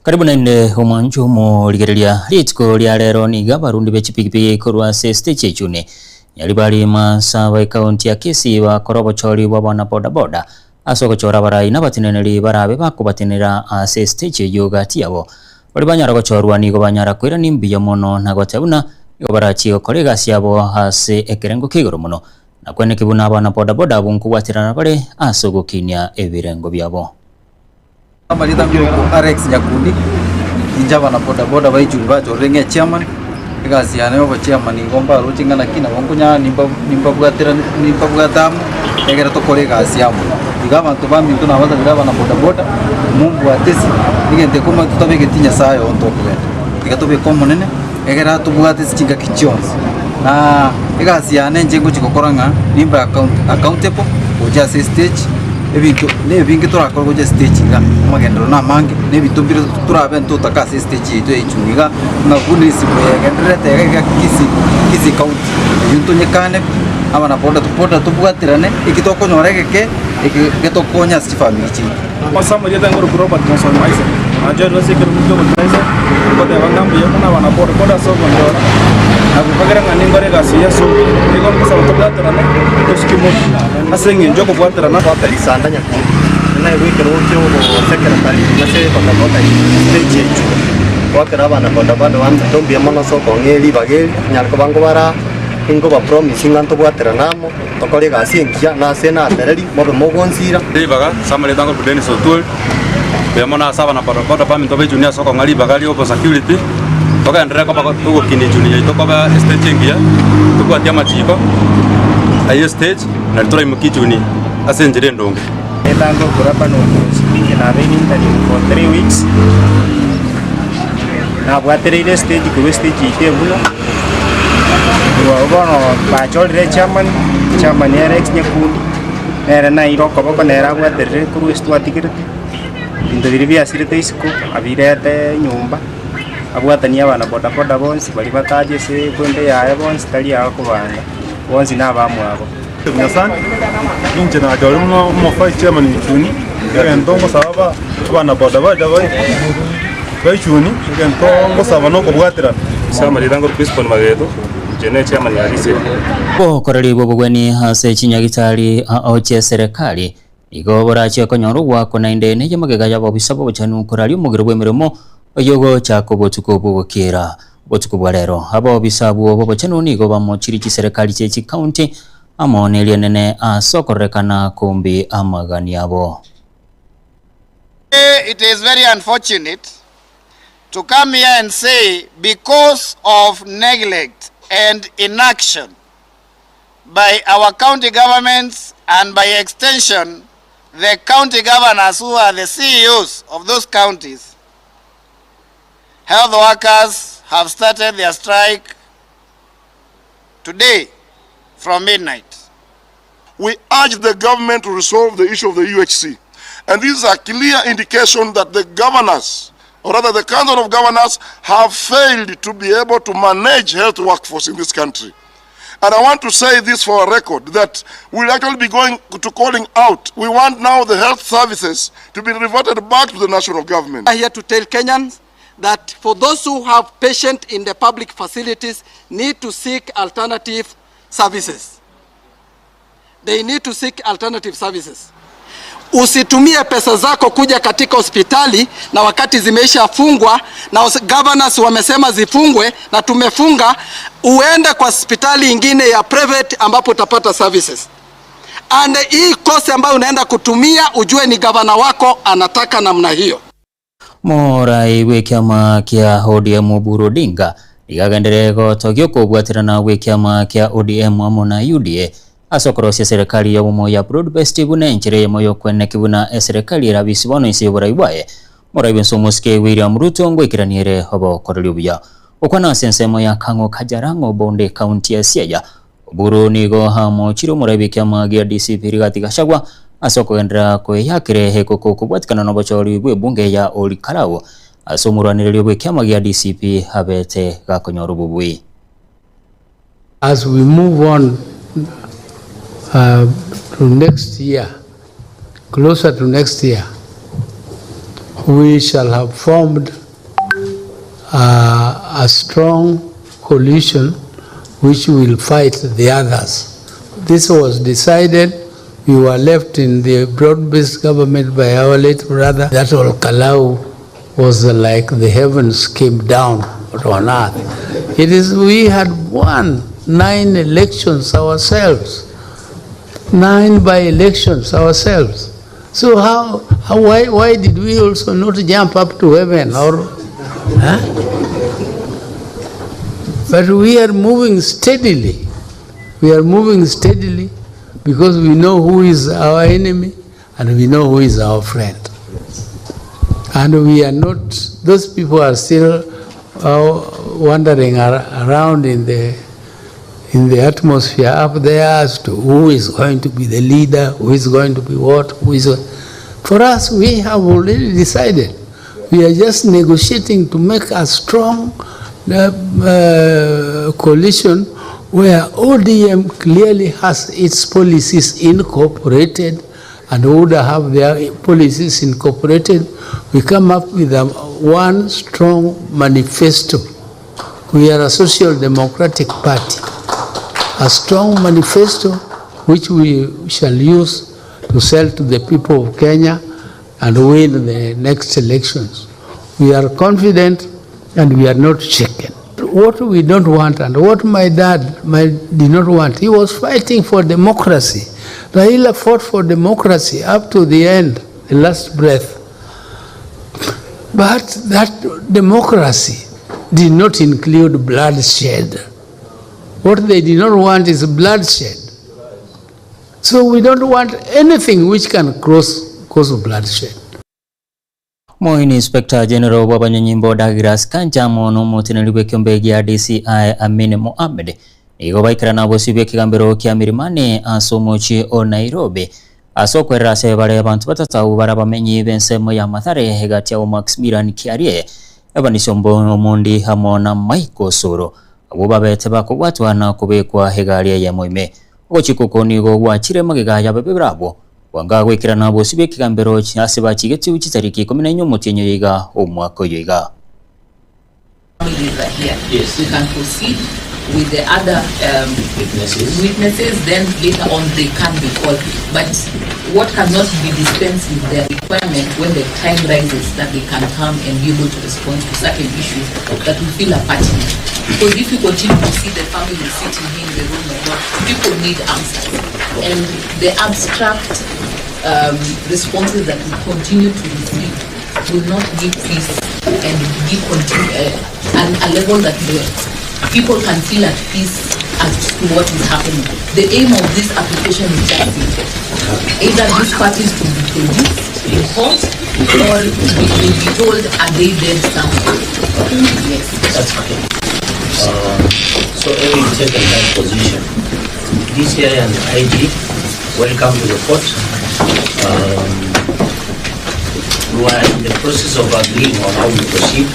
Karibu naende omwancho omorigereria rituko ria rero niga abarundi be chipigipigi korwa ase stage echuni Nyaribari Masaba ekaunti ya Kisii bakora obochori bwa abana boda boda Ase ogochora abarai na abateneneri barabe bakobatenenera ase esiteji eyio gati yabo. Baria banyara gochorwa nigo banyara koirania mbuya mono na goteba buna nigo barachie gokora egasi yabo ase ekerengo kia igoro mono, na kweneki buna abana bodaboda abwo nkobwaterana bare ase ogokinia ebirengo biabo. Amarieta nkorokwa Alex Nyakundi, inche abana bodaboda ba Ichuni bachorire ng'a echairman, egasi yane ya obochairman igo mbaroche ng'a naki nabo nkonyara nimba nimbabwatera nimbabwate amo, egere tokore egasi amo. Igo abanto baminto nabasabire abana bodaboda, mombwate ase, egento ekio omanyete totabegeti Nyasaye oo ntokogenda, tiga tobeke omonene, egere atobwate ase chingaki chionsi. Na egasi yane inche ngochi gokora ng'a nimbe account accountable gocha ase estage. Ebinto nebinge torakore gocha estage iga, amagenderero namange, na ebinto mbire torabe ntotake ase estage yaito ya Ichuni iga, ng'a buna esimo yagendererete iga iga Kisii, Kisii county, eywo ntonyekane pi, abana boda boda tobwaterane, eki tokonyora egeke, eke getokonye ase chifamiri chiaito. Ase amarieta nkorokwa Robert Mosoni Isaac, nanchorire ase ekerogo kia obochori ngoteba ng'a mbuya mono abana boda boda ase ogonchora na gokagera ng'a ninkore egasi eye ase obuya. Nigo nkosaba tobwaterane tosuke motwe ase eng'encho okobwaterana. Risanda Nyakundi, naigwe ekerogo kia obosekretari ase bodaboda stage echo, goakera abana bodaboda baminto mbuya mono ase okong'ea ribaga eri, nyare koba nkobara nkoba promise ng'a ntobwaterane amo. Tokore egasi engiya, na ase natereri mobe mogonsira. Ribaga, ase amarieta nkorokwa Dennis Otwori, mbuya mono ase abana bodaboda baminto ba ejuni ase okong'a ribaga ria obosecurity, togenderere koba togokinia ejuni yaito koba estage engiya, tobwatie amachiko ayio estage nari toraimokie ejuni ase enchera endonge. Erieta nkorokwa Laban Omochi, inche nabeire interim for 3 weeks, nabwatereire estage korwa estage yaito embuna. Korwa abwo bono bachorire echairman, echairman ere ex Nyakundi, nere naeire okoboko nere abwaterire korwa ase twatigerete, ebinto biria biasirete isiko abirete nyomba, abwatanie abana bodaboda bonsi baria batache ase ekwembe yaye bonsi tari agokobanga, bonsi na abamwabo. Nyasae, inche nachorire buna omo vice chairman Ichuni, egento ngosaba aba abana bodaboda ba Ichuni, egento ngosaba na okobwaterana. Ase amarieta nkorokwa Crispon Mageto, inche ne chairman ya RISE. Bokoreri bw'obogweni ase chinyagitari ao chi'eserekari nigo borachie konyora ogoakwa naende ney'amagega y'abobisa b'obochenu koraria omogiro bw'emeremo oyogochaka obotuko bw'ogokiera. Botuko bwa rero, abobisa abwo b'obochenu nigo bamochirie chiserekari chie chikaunti amo nerienene ase okororekana kombi amagani abo. It is very unfortunate to come here and say because of neglect and inaction by our county governments and by extension the county governors who are the CEOs of those counties, health workers have started their strike today from midnight. We urge the government to resolve the issue of the UHC. And this is a clear indication that the governors, or rather the Council of Governors, have failed to be able to manage health workforce in this country. And I want to say this for a record, that we'll actually be going to calling out. We want now the health services to be reverted back to the national government. We are here to tell Kenyans that for those who have patients in the public facilities need to seek alternative services. They need to seek alternative services. Usitumie pesa zako kuja katika hospitali na wakati zimeishafungwa na governors wamesema zifungwe na tumefunga, uende kwa hospitali ingine ya private ambapo utapata services. And hii kosi ambayo unaenda kutumia ujue ni gavana wako anataka namna hiyo. Morai bw'ekiama kia ODM Oburu Odinga Nigo agenderere gotogia okobwaterana gw'ekiama kia ODM amo na UDA ase okorosia eserekari y'obomo ya Broad Based buna enchera eyemo y'okweneki buna eserekari erabisi bono inse y'oborai bwaye. Morai bw'ense omosike William Ruto ngoikeranie ere obokoreri obuya. Gokwana ase ensemo ya Kang'o Kajarang'o Bonde Ekaunti ya Siaya, Oburu nigo amochire omorai bw'ekiama gia DCP Rigathi Gachagua ase okogenderera kweyakera ekoko kobwatikana nobochori bw'ebunge ya Olkalau ase omorwanereria bw'ekiama gia DCP abete gakonyora obobui. As we move on to next year, closer to next year, we shall have formed a strong coalition which will fight the others. This was decided, we were left in the broad-based government by our late brother. That Olkalau was like the heavens came down on earth. It is, we had won 9 elections ourselves, 9 by elections ourselves. So why did we also not jump up to heaven? Or, huh? But we are moving steadily. We are moving steadily because we know who is our enemy and we know who is our friend. And we are not, those people are still wandering around in the atmosphere up there as to who is going to be the leader, who is going to be what, who is... For us, we have already decided. We are just negotiating to make a strong coalition where ODM clearly has its policies incorporated and would have their policies incorporated. We come up with a one strong manifesto. We are a social democratic party. A strong manifesto which we shall use to sell to the people of Kenya and win the next elections. We are confident and we are not shaken. What we don't want and what my dad did not want, he was fighting for democracy. Raila fought for democracy up to the end, the last breath. But that democracy did not include bloodshed. What they did not want is bloodshed. So we don't want anything which can cause bloodshed. Moini Inspector General bw'abanyanyimbo Douglas Kanja amo nomoteneneri bw'ekiombe gia DCI Amin Mohamed nigo baikerana bosio bw'ekegambero kia Milimani ase omochie o Nairobi ase okwerera ase bare abanto batatau bara bamenyi b'ensemo ya Mathare egati yabo Maximilian Kiarie Evanisi Omondi amo na Michael Osoro abwo babete bakobwatwa na kobekwa egari eyemo ime. Ogochika oko nigo gwachire magega y'ababe barabwo bwanga goikerana bosio bw'ekegambero ase bachigetiu chitariki 14 omotienyi oyo iga omwaka oyo iga. Families are here. Yes. We can proceed with the other witnesses. witnesses, then later on they can be called. But what cannot be dispensed with the requirement when the time rises that they can come and be able to respond to certain issues that we feel are pertinent. Because if we continue to see the family sitting here in the room, and not, people need answers. And the abstract responses that we continue to receive will not give peace and give a level that the people can feel at peace as to what is happening. The aim of this application is just simple. Either these parties to be produced in court or we will be told are they dead somewhere. Yes. That's okay. So having taken that position, DCI and IG, welcome to the court. We are in the process of agreeing on how we proceed,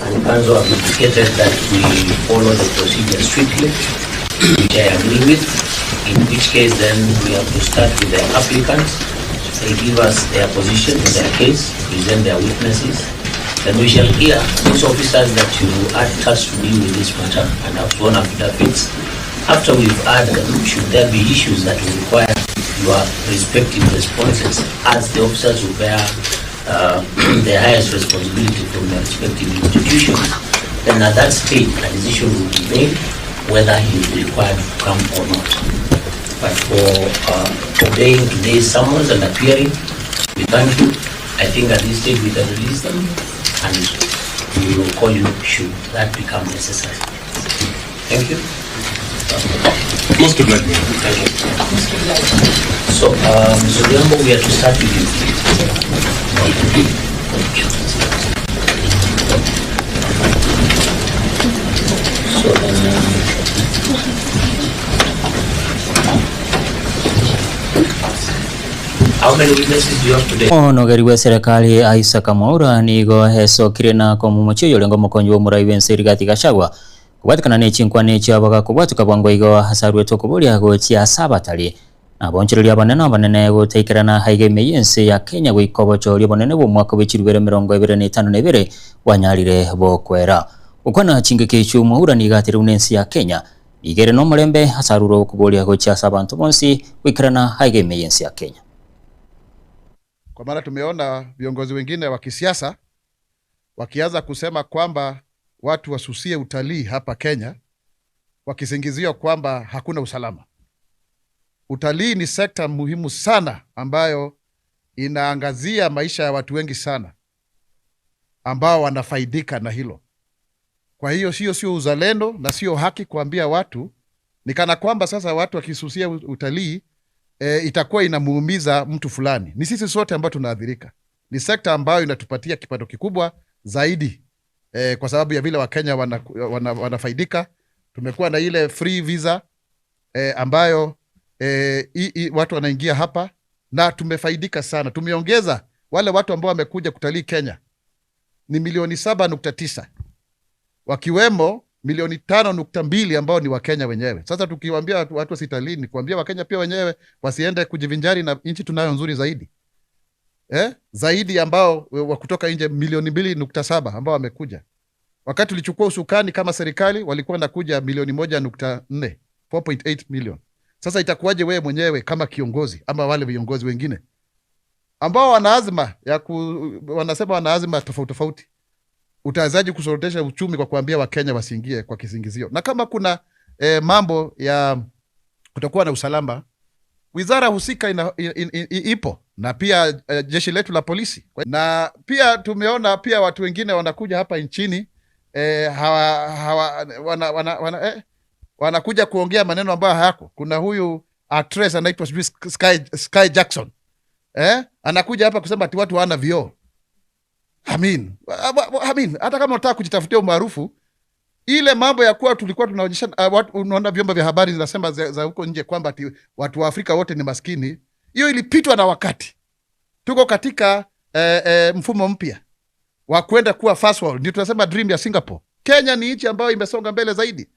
and Counsel have indicated that we follow the procedure strictly, which I agree with, in which case then we have to start with the applicants. They give us their position in their case, present their witnesses. Then we shall hear those officers that you asked us to deal with this matter and have sworn affidavits. After we've heard them, should there be issues that will require your respective responses as the officers who bear the highest responsibility from their respective institutions, then at that stage a decision will be made whether he will be required to come or not. But for obeying today's summons and appearing, we thank you. I think at this stage we can release them and We will call you should that become necessary. Thank you. Most obliged. Thank you. So, Mr. Odhiambo, we are to start with you. Thank you. So, how many witnesses do you have today? Omonogeri bw'eserekari Isaac Mwaura nigo esokire na komomochia oyorenge omokonyi bw'omorai bw'ense Rigathi Gachagua kobwatekana ne chinkwana echio abagakobwatoka bwango igo ase aruete okoboria gochia ase abatari na abonchoreria abanene abanene gotaikerana aiga ime y'ense ya Kenya goika obochori obonene bw'omwaka bwe chirubere 2052 bwanyarire bokwera. Gokwana chingaki echio Mwaura nigo aterire buna ense ya Kenya nigo ere nomorembe ase arure okoboria gochia ase abanto bonsi goikerana aiga ime y'ense ya Kenya. Kwa maana tumeona viongozi wengine wa kisiasa wakianza kusema kwamba watu wasusie utalii hapa Kenya wakisingizia kwamba hakuna usalama. Utalii ni sekta muhimu sana ambayo inaangazia maisha ya watu wengi sana ambao wanafaidika na hilo. Kwa hiyo sio uzalendo na sio haki kuambia watu ni kana kwamba sasa watu wakisusia utalii itakuwa inamuumiza mtu fulani. Ni sisi sote ambao tunaathirika. Ni sekta ambayo inatupatia kipato kikubwa zaidi kwa sababu ya vile Wakenya wanafaidika. Tumekuwa na ile free visa ambayo watu wanaingia hapa na tumefaidika sana. Tumeongeza wale watu ambao wamekuja kutalii Kenya ni milioni 7.9 wakiwemo milioni 5.2 ambao ni Wakenya wenyewe. Sasa tukiwaambia watu wasitalii ni kuambia Wakenya pia wenyewe wasiende kujivinjari na nchi tunayo nzuri zaidi. Zaidi ambao wa kutoka nje milioni 2.7 ambao wamekuja. Wakati tulichukua usukani kama serikali walikuwa wanakuja milioni 1.4, 4.8 million. Sasa itakuwaje wewe mwenyewe kama kiongozi ama wale viongozi wengine ambao wana azma ya ku, wanasema wana azma tofauti tofauti, utawezaje kusorotesha uchumi kwa kuambia Wakenya wasiingie kwa kisingizio? Na kama kuna mambo ya kutokuwa na usalama, wizara husika ipo na pia jeshi letu la polisi. Na pia tumeona pia watu wengine wanakuja hapa nchini hawa, hawa, wana, wana, wana, wanakuja kuongea maneno ambayo hayako. Kuna huyu actress anaitwa sijui Sky Jackson. Anakuja hapa kusema ati watu hawana vioo. Hata kama unataka kujitafutia umaarufu, ile mambo ya kuwa tulikuwa tunaonyesha, watu, unaona vyombo vya habari zinasema za huko nje kwamba ati watu wa Afrika wote ni maskini, hiyo ilipitwa na wakati. Tuko katika mfumo mpya wa kwenda kuwa first world. Ndio tunasema dream ya Singapore. Kenya ni nchi ambayo imesonga mbele zaidi.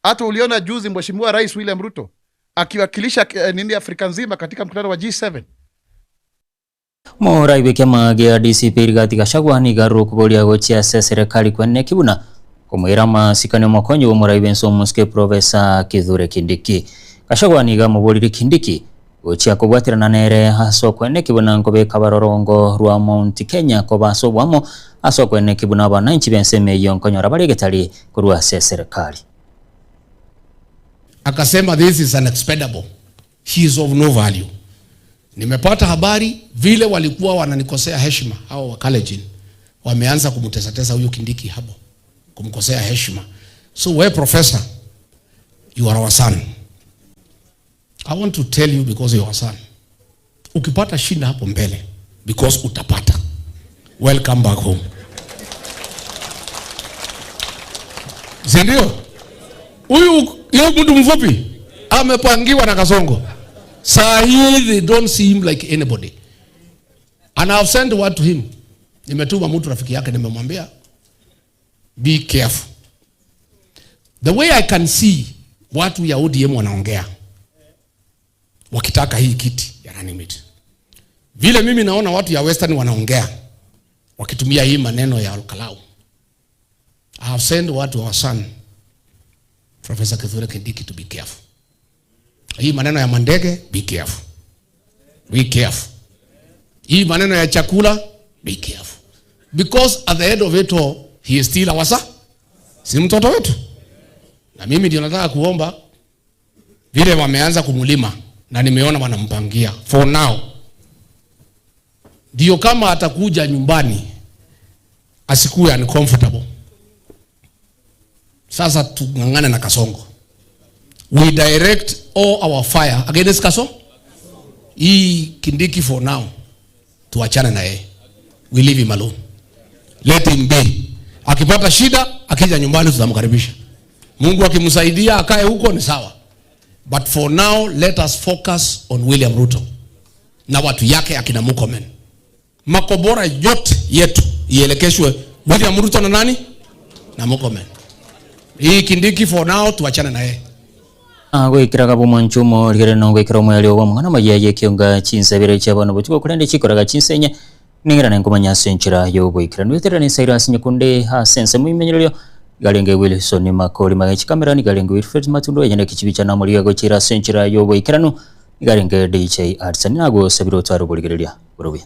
Hata uliona juzi Mheshimiwa Rais William Ruto akiwakilisha nini Afrika nzima katika mkutano wa G7. Morai bwe gia DCP Rigathi Gachagua nigo arukuboria gochia ase serikali kwene kibuna kumwira masikani omokonyi bwa omorai bwense omosike Professor Kithure Kindiki. Gachagua nigo amoborire Kindiki gochia kobwaterana nere ase okwene kibuna nkobeka barorongo rwa Mount Kenya koba ase obwamo ase okwene kibuna abananchi bense emeyio nkonyora bare egetari korwa ase serikali. Akasema this is unexpendable. He is of no value. Nimepata habari vile walikuwa wananikosea heshima hao wa Kalenjin. Wameanza kumtesatesa huyu Kindiki hapo, kumkosea heshima. So we professor, you are our son. I want to tell you because you are our son. Ukipata shida hapo mbele, because utapata. Welcome back home. Si ndio? Huyu yeye mtu mfupi amepangiwa na Kasongo. Saa hii they don't see him like anybody. And I've sent word to him. Nimetuma mtu rafiki yake, nimemwambia be careful. The way I can see watu ya ODM wanaongea wakitaka hii kiti ya running mate. Vile mimi naona watu ya Western wanaongea wakitumia hii maneno ya Olkalou. I have sent word to our son Professor Kithure Kindiki to be careful. Hii maneno ya mandege, be careful. Be careful. Hii maneno ya chakula, be careful. Because at the end of it all, he is still our son. Si mtoto wetu. Na mimi ndio nataka kuomba vile wameanza kumulima na nimeona wanampangia for now. Ndio kama atakuja nyumbani asikuwe uncomfortable. Sasa tung'ang'ane na Kasongo. We direct all our fire against Kaso. Hii Kindiki for now tuachane na yeye. We leave him alone. Let him be. Akipata shida akija nyumbani tutamkaribisha. Mungu akimsaidia akae huko ni sawa. But for now let us focus on William Ruto na watu yake akina Murkomen. Makobora yote yetu ielekeshwe William Ruto na nani? Na Murkomen. Hii Kindiki for now tuachane na yeye. Goikera bomwancho omorigere na goikera omoerio bw'amang'ana amaya y'ekionga chinsabere chi'abana botuko korende chikoraga chinsenye ning'irane nkomanya ase enchera y'oboikeranu eterera n'esairo ase nyekunde ase ensemo imenyererio igarenge Wilson Makori mage chikamera nigarenge Wilfred Matundo enyene kichibicha na omoriga gochira ase enchera y'oboikeranu igarenge DJ Arsene nagosabire otware oborigereria bore buya.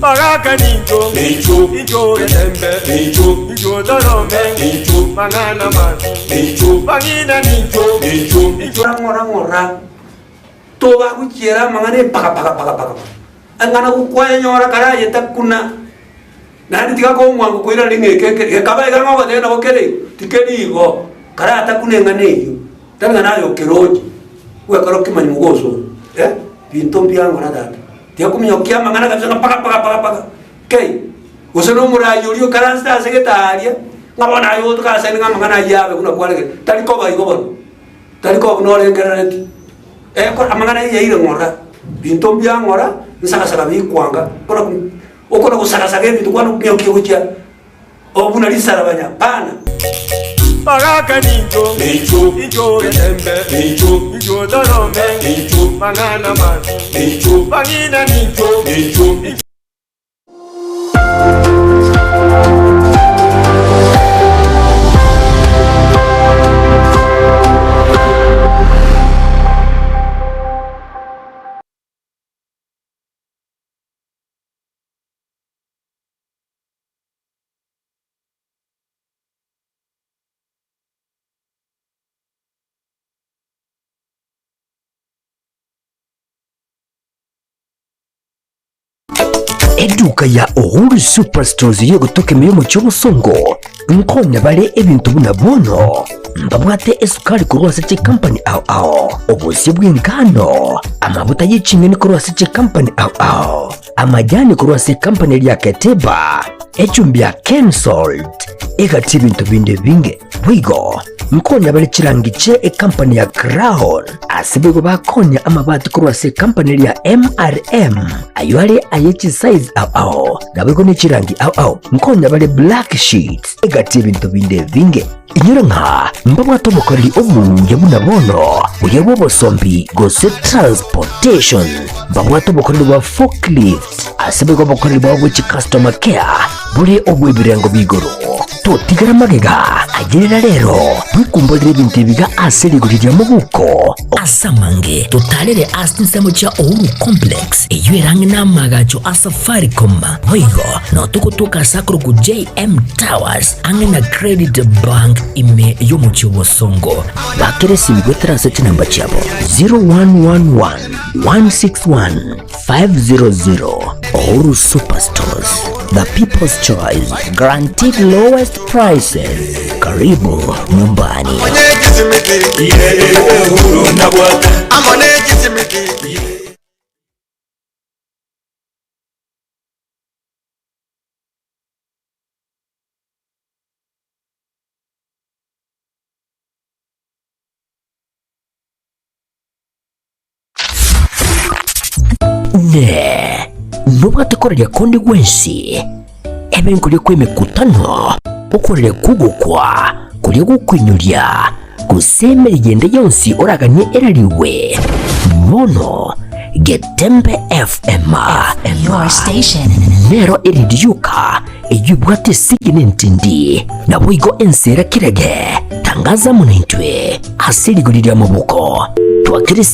Bagaka nincho, nincho, nincho getembe, nincho, nincho torome, nincho, mang'ana mabi, nincho, bang'ina nincho, nincho, nincho. Ng'ora ng'ora tobagochiera amang'ana epaka paka paka paka ang'ana gokwayenyora kare aye takuna naende tiga komwango koirana ng'a eke eke gekaba iga ng'a ogoteba nabo kere igo tikeri igo kare atakuna eng'ana eyio tari ng'a naye okeroche gwekora okimanya mogosoro eh binto mbia ng'ora tata. Tiga kominyokia amang'ana kabisa ng'a paka paka paka paka kei, gose na omoraai oria okaransete ase getaaria, ng'a bono aye otokarasani ng'a amang'ana ayio abe buna kwaregete, tari koba igo bono, tari koba buna orengereretie. Ekora amang'ana ayio yaire ng'ora, binto mbia ng'ora, nsagasaga bikwanga, buna okona gosagasaga ebinto kwana kominyokia gochia oo buna risarabanya, hapana. Bagaka nincho, nincho, nincho getembe, nincho, nincho torome, nincho, mang'ana mabi, nincho, bang'ina nincho, nincho, nincho. Eduka ya Uhuru Superstores y'ogotoka ime y'omochie obosongo nkonya bare ebinto buna bono mbabwate esukari korwa ase chikampani ao ao, obosie bw'engano, amabuta ye ching'eni korwa ase chikampani ao ao, amajani korwa ase ekampani eria ya Keteba, echumbi ya Kensalt, egati ebinto binde ebinge. Boigo nkonya bare chirangi chie ekampani ya Crown, ase boigo bakonya amabati korwa ase ekampani eria ya MRM, ayio are aye chisize ao ao, naboigo ne chirangi ao ao. Nkonya bare black sheets, egati ebinto binde ebinge. Inyora ng'a mbabwate obokoreri obuya buna bono, buya bw'obosombi gose transportation. Mbabwate obokoreri bwa forklift, ase boigo obokoreri bwabo bwe chicustomer care bore obw'ebirengo b'igoro. Totigara magega, ayerera rero, bwekumborere ebinto ebiga ase rigori ria mobuko. Ase amange, totarere ase chinsemo chia Uhuru Complex, eyio ere ang'e n'amaagacho a Safaricom. Boigo, nao togotoka ase akorokwa JM Towers, ang'e na Credit Bank ime y'omochie o Bosongo. Bakera esimi goetera ase chinamba chiabo 0111 161 500. Uhuru Superstores, the people's choice, guaranteed lowest prices. Karibu nyumbani. Ne nobwate koraria konde gwensi, ebe nkoria kw'emekutano, okoraria kw'ogokwa, koria gokoinyoria, gose emerigo ende yonsi oraganie erariwe. Bono Getembe FM Your station. nero erindi yoka eyio ebwate esegi nentindi, naboigo ense era kerege. Tangaza amo naintwe ase rigori ri'amaboko. Twakere esimi.